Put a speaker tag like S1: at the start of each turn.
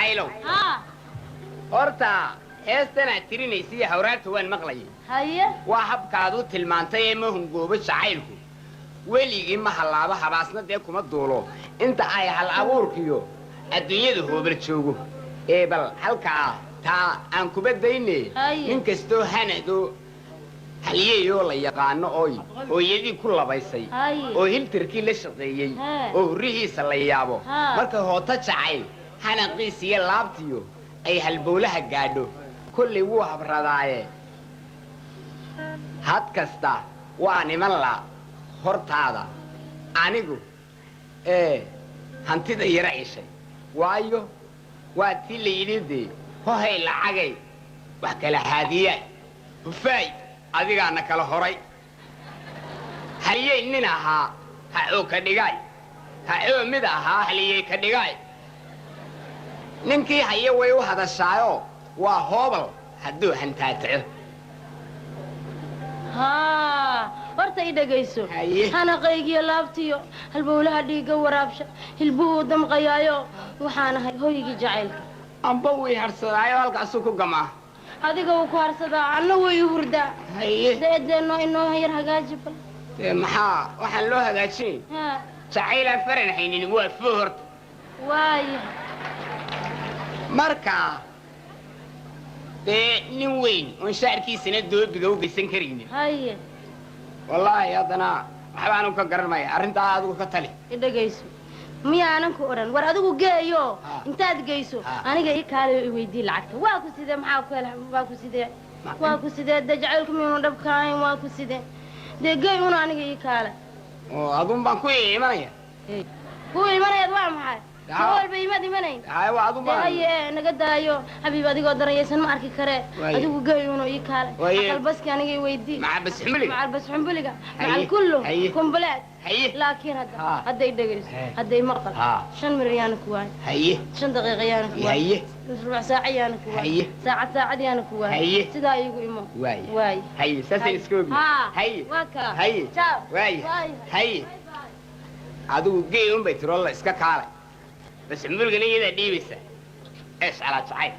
S1: Jacaylow.
S2: Haa.
S1: Horta heestanaad tirinaysiiyo hawraarta waan maqlayay.
S2: Haye.
S1: Waa habkaad u tilmaantay ee ma hungoobo jacaylku, weligii ma hallaabo, habaasna dee kuma duulo inta ay hal abuurkiyo adduunyada hoobal joogo. Ee bal halkaa taa aan kuba dayne.
S2: Haye.
S1: Nin kastoo hanado halyeeyoo la yaqaano ooy hooyadii ku labaysay
S2: Haye.
S1: oo hiltirkii la shaqeeyey
S2: Hee.
S1: oo hurrihiisa la yaabo,
S2: Haa.
S1: marka hooto jacayl hanaqiisiyo laabtiyo ay halbowlaha gaadho, kollay wuu habradaaye. Had kasta waa niman la hortaada anigu ee hantida yara ceshay, waayo waa tii la yidhi dee hohay lacagay wax kala haadiya hufaay adigaana kala horay. Haliyey nin ahaa hacoo ka dhigaay, hacoo mid ahaa haliyey ka dhigaay. Ninkii haye way u hadashaayoo waa hoobal hadduu hantaataco.
S2: Haa, horta i dhegayso.
S1: Haye.
S2: Hanaqaygiyo laabtiyo halbowlaha dhiigga waraabsha, hilbuhuu damqayaayo, waxaan ahay hoygii jacaylka.
S1: Amba way harsadaayo halkaasuu ku gamaa.
S2: Adiga wuu ku harsadaa, anna way i hurdaa.
S1: Haye.
S2: Dee noo inoo yar hagaaji bal.
S1: Dee maxaa waxaan loo hagaajinay?
S2: Haa.
S1: Jacaylaan faran haynin waa foo horta.
S2: Waaya.
S1: Marka dee nin weyn oon shaarkiisana doobiga u geysan karaynin.
S2: Haye.
S1: Wallaahi haddana waxba anigu ka garan maya arrintaa, adigu ka tali.
S2: I dhegayso, miyaanan ku odhan war adigu geeyo?
S1: Ha.
S2: Intaad geyso
S1: Ha.
S2: aniga ii kaalayo, i weydii lacagta waa ku sidee, maxaa ku hel, waa ku sidee, waa ku sidee. Dee jacaylku miyuunu dhabkaayn? Waa ku sidee? Dee geey una aniga ii kaala.
S1: Oo adun baan ku imanaya.
S2: Kuu imanayaad waa maxay?
S1: Daa.
S2: Ma walba imaad imanayn?
S1: Haye, waa adun
S2: dee
S1: baan.
S2: Haye, naga daayo xabiib, adigoo darayaysan ma arki karee.
S1: Waaye.
S2: Adigu geey una ii kaale.
S1: Waaye.
S2: Aqal baski aniga i weydii.
S1: Maca bas xumliga.
S2: Macal bas xumbuliga.
S1: Haye.
S2: Macal kullu.
S1: Haye.
S2: Kumbulaad.
S1: Haye.
S2: Laakiin hadda
S1: Ha.
S2: hadday dhegayso,
S1: He.
S2: hadday maqal.
S1: Ha.
S2: 5 mir yaana ku waay,
S1: Haye.
S2: 5 daqiiqa yaana ku waay,
S1: Haye.
S2: rubuc saaca yaana ku waay,
S1: Haye.
S2: saacad saacad yaana ku waay.
S1: Haye.
S2: Sidaa iigu imo.
S1: Waaye.
S2: Waay.
S1: Haye, saasay iska ogni.
S2: Haa.
S1: Haye.
S2: Waa kaa.
S1: Haye.
S2: Ciao.
S1: Waaye.
S2: Waay.
S1: Haye, adigu geey un bay tiroo la iska kaalay, bas xumbuligana iyadaa dhiibaysa. Eesh calaa jacayl.